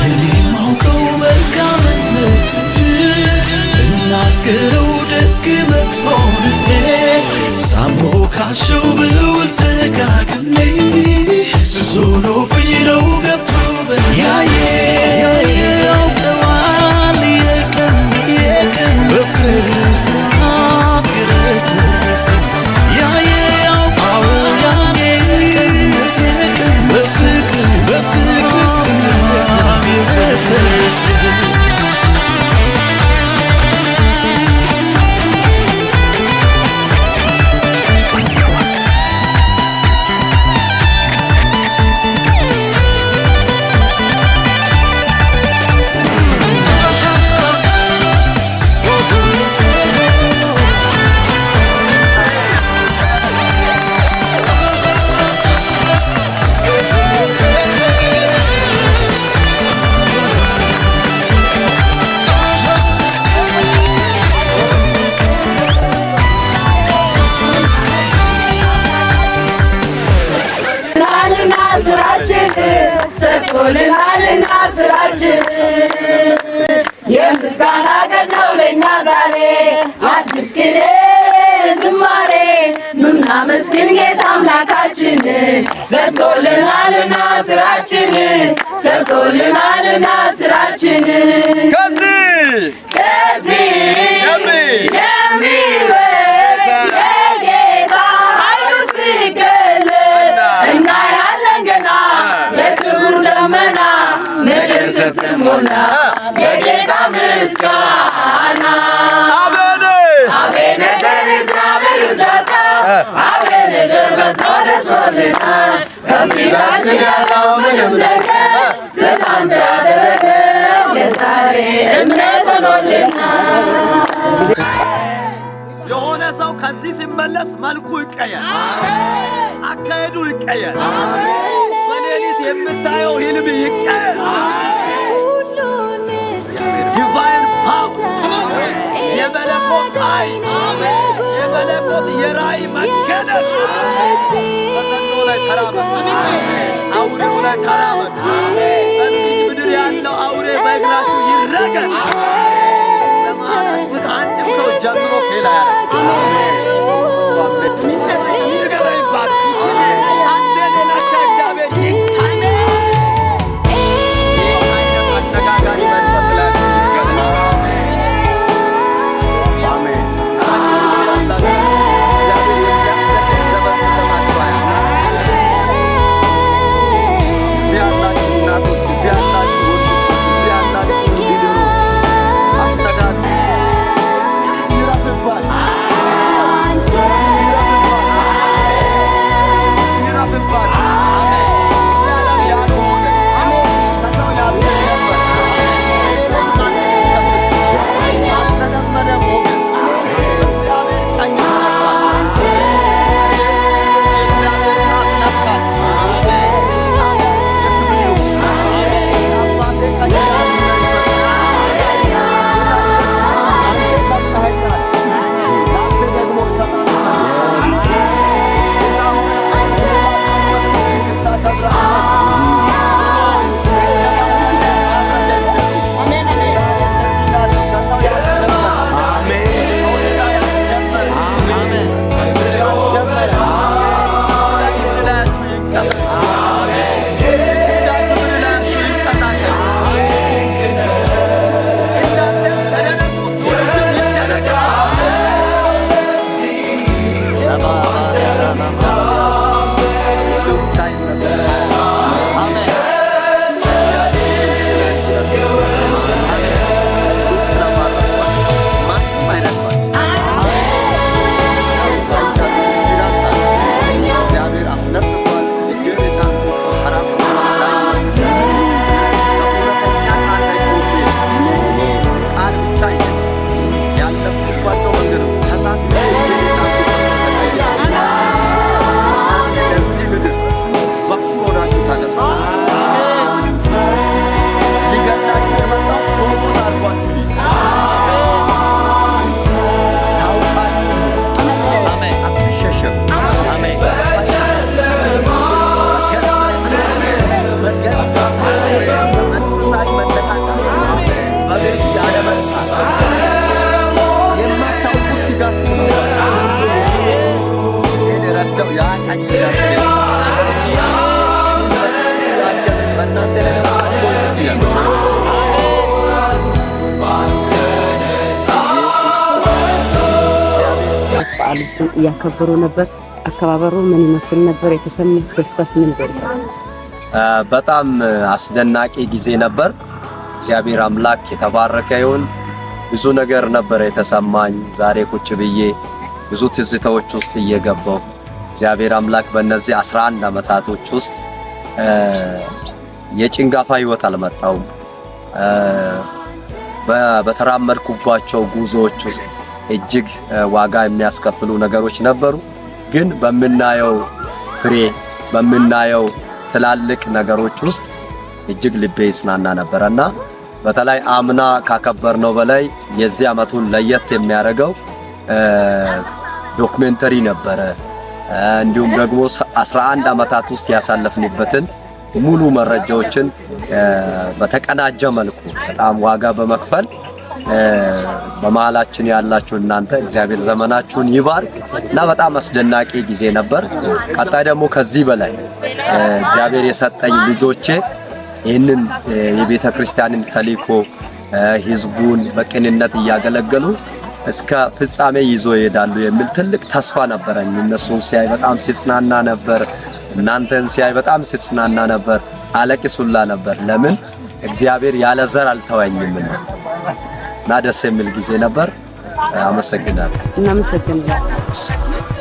እኔ ማውቀው መልካምነት እናገረው ደግ መሆንህን ሳሞካሸው ብውል ደጋግሜ ሱስ ሆኖብኝ ነው ገብቶ ያየ ያውቀዋል የቀን በስር የረሰረሰ ያየ ያውቀዋል የቀን በፍቅር በፍቅር ዝናብ የረሰረሰ። ልና ስራችን ሰርቶልናልና ስራችን የምስጋና ቀን ነው ለእኛ ዛሬ፣ አዲስ ቅኔ ዝማሬ ኑና መስግን ጌታ አምላካችን ሰርቶልናልና ስራችን ሰርቶልናልና ስራችን። ከዚህ ከዚህ የሚበልጥ የጌታ ኃይሉ ሲገለጥ እናያለን ገና የክብሩ ደመና ምድር ስትሞላ የጌታ ምስጋና። አሜን። አቤኔዘር እግዚአብሔር እርዳታ አቤኔዘር ፈጥኖ ደርሶልናል። ከፊታችን ያለው ምንም ነገር ትናንት ያደረገው የዛሬ እምነት ሆኖልናል። የሆነ ሰው ከዚህ ሲመለስ መልኩ ይቀየር፣ አካሄዱ ይቀየር፣ በሌሊት የምታየው ህልም ይቀየር። Divine power፣ የመለኮት ኃይል፣ የመለኮት የራእይ መገለጥ። በዘንዶ ላይ ተራመድ፣ አውሬው ላይ ተራመድ። በዚች ምድር ያለው አውሬ በእግራችሁ ይረገጥ። በመሃላችን አንድም ሰው ጀምሮ fail አያደርግም። ንገረኝ እባክህ፣ አንተን የነካ እግዚአብሔር ይንካኝ። ይህ አይነት አነጋጋሪ መንፈስ ላይ ይገለጣል። አሜን። እዚህ ያላችሁ እግዚአብሔር የሚያስደንቅ ዘመን ሲሰጣችሁ አያለሁ። እዚህ ያላችሁ እናቶች፣ እዚህ ያላችሁ ወንድሞች፣ እዚህ ያላችሁ leader ኦች፣ አስተዳደር ይረፍባል። እያከበሩ ነበር። አከባበሩ ምን ይመስል ነበር? የተሰማህ ደስታስ ምን ነበር? በጣም አስደናቂ ጊዜ ነበር። እግዚአብሔር አምላክ የተባረከ ይሁን። ብዙ ነገር ነበር የተሰማኝ። ዛሬ ቁጭ ብዬ ብዙ ትዝታዎች ውስጥ እየገባሁ እግዚአብሔር አምላክ በእነዚህ 11 ዓመታቶች ውስጥ የጭንጋፋ ህይወት አልመጣውም። በተራመድኩባቸው ጉዞዎች ውስጥ እጅግ ዋጋ የሚያስከፍሉ ነገሮች ነበሩ። ግን በምናየው ፍሬ፣ በምናየው ትላልቅ ነገሮች ውስጥ እጅግ ልቤ ይጽናና ነበረና በተለይ አምና ካከበርነው በላይ የዚህ ዓመቱን ለየት የሚያደርገው documentary ነበረ። እንዲሁም ደግሞ 11 ዓመታት ውስጥ ያሳለፍንበትን ሙሉ መረጃዎችን በተቀናጀ መልኩ በጣም ዋጋ በመክፈል በመሃላችን ያላችሁ እናንተ እግዚአብሔር ዘመናችሁን ይባርክ እና በጣም አስደናቂ ጊዜ ነበር። ቀጣይ ደግሞ ከዚህ በላይ እግዚአብሔር የሰጠኝ ልጆቼ ይህንን የቤተ ክርስቲያንን ተልእኮ ህዝቡን በቅንነት እያገለገሉ እስከ ፍጻሜ ይዞ ይሄዳሉ የሚል ትልቅ ተስፋ ነበረኝ። እነሱን ሲያይ በጣም ሲጽናና ነበር። እናንተን ሲያይ በጣም ሲጽናና ነበር። አለቅሱላ ነበር። ለምን እግዚአብሔር ያለ ዘር አልተወኝምና እና ደስ የሚል ጊዜ ነበር። አመሰግናለሁ። እናመሰግናለን።